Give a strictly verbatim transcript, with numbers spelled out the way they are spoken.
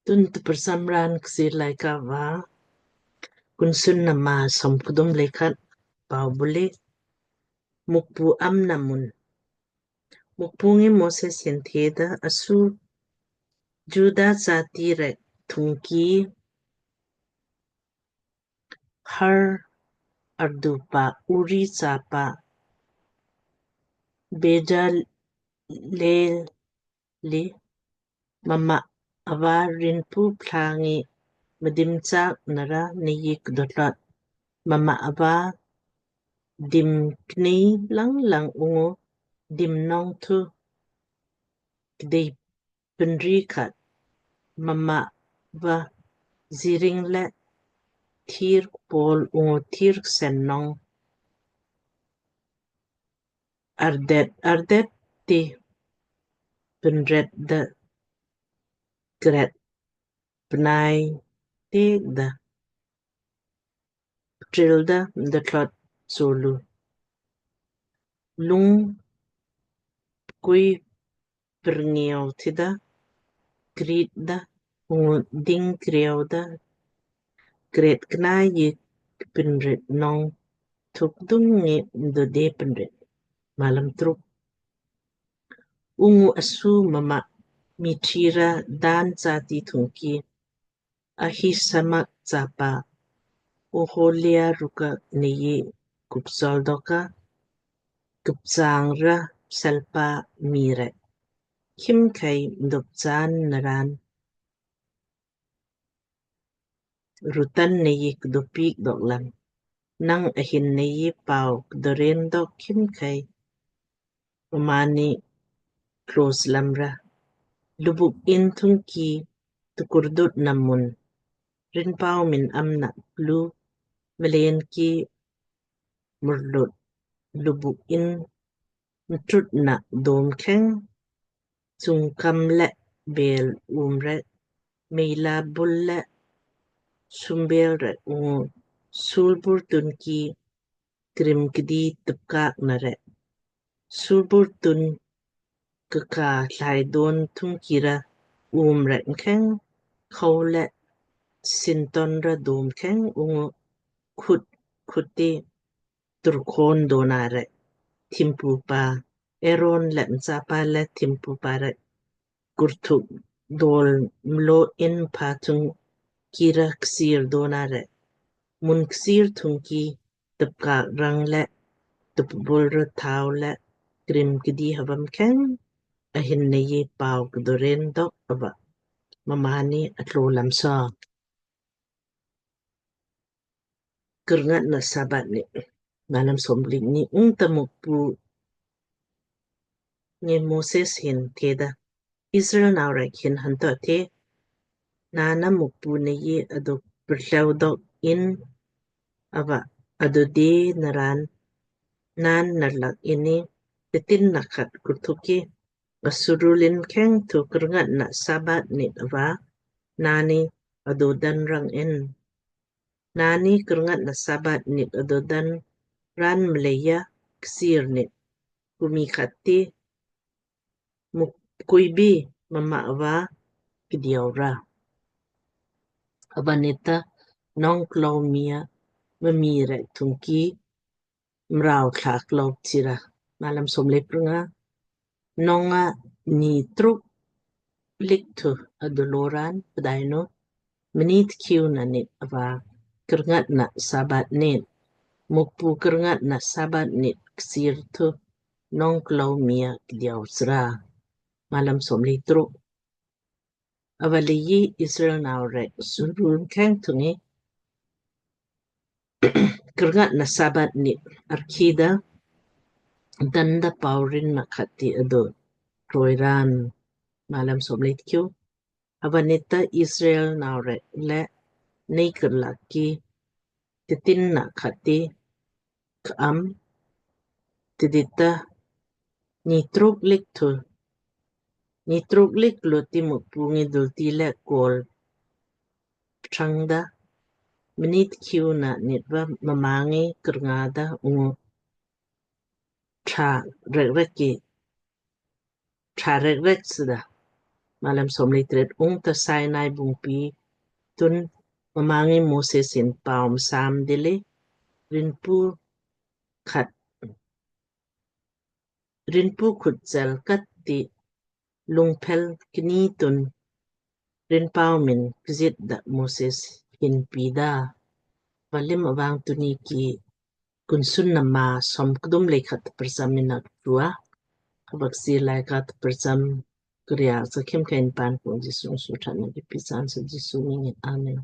Tun tupursamran Kchiir Laaika va Kunsunna maa somkdum le khat. Pau bule. Mukpu amna mun. Mukpu ngi Moses hin theda, asu Juda jati rek thungki Hur ardupa Uri chapa Bezalel li mma ava Rinpu Pthla ngi mdim chaak nara nei kdotlot. Mma ava dim knei lang lang ungu dim nong thu kdei pinri khat. Mma va ziring le thir kpol ungu thir ksen nong ardet ardet ti pinret da kret pnai tek da ptril da mda thlot sulu. Lung kui prngeu tida krit da ungu ding kreu da kret knai yi pinrit nong thuk dung ngi mdo de pinrit. Malam truk. Ungu asu mma mii thira Dan jati thungki Ahisamak chapa Oholia rukka nei kupsol doka kupchang ra pselpa mii rek khimkhei mdop chaan naran rutan nei kdopik doklam. Nang ahin nei pau kdoren dok khimkhei mmaanni klos lamra. Lubuk in thungki tukurdut na mun. Rinpau min amna lu mleen ki murlut lubuk in mtrutna dom kheng chungkam le bel um rek meila bul le sumbel rek ungu sulbur tunki krim kdi tupkak na rek. Sulbur tun kaka thlai don thungki ra um rek mkheng khau le sinton ra dom kheng ungu khut khuti turkon dona rek. Thimpupa Eron le mchapa le thimpupa rek kurthuk dol mlo in pha thungki ra ksir dona rek. Mun ksir thungki tupkak rang le tupbul ra thau le krim kdi havam kheng ahin nei pau kdoren dok ava mmaanni atlo lamsa. Kurngatna Sabat ni. Malam somlik ni. Ungta Mukpu ngi Moses hin theda, Israel nau rek hin hanto the, nana Mukpu nei aduk pertlau dok in ava adode naran nan narlak ini tetin nakat kurthuki asurulin kheng thu kurngatna Sabat nit ava nani adodan rang in. Nani kurngatna Sabat nit adodan ran mleija ksir nit kumi khatti mukkuibi mma ava kdiau ra. Ava nita nong klau mia mami rek thungki mrau thlak lou chira. Malam somlei prnga. Nonga ni truk lik thu aduloran pdainu mnit kiu na nit ava kurngatna Sabat nit, Mukpu kurngatna Sabat nit ksir thu nong klau mia kdiau sra. Malam somlei truk. Ava leiji Israel nau rek surun kheng thungi kurngatna Sabat nit arkida danda paurin na khatti adu roiran. Malam somlei tkiu. Ava nita Israel nau rek le nei kurlak ki tetin na khatti ka'am tidita ni truk lik thu ni truk lik luti Mukpu ngi dulti le kol ptrangda mnit kiu na nit va mma ngi kurnga da ungu tha rek rek ki tha rek rek sida Malam somlei tret. Ungta Sinai bungpi tun mma ngi Moses hin pau msam dile rinpu khat, rinpu khut chel kat ti lungphel kni tun rinpau min kjit da Moses hin pida. Valim avang tuni ki Kunsunna maa som kdum lei khat prcham ina trua. Khabak si lai kat prcham kriya sa khim kain pan pun Jisu suthat na ki pisan sa Jisu mingin. Amen.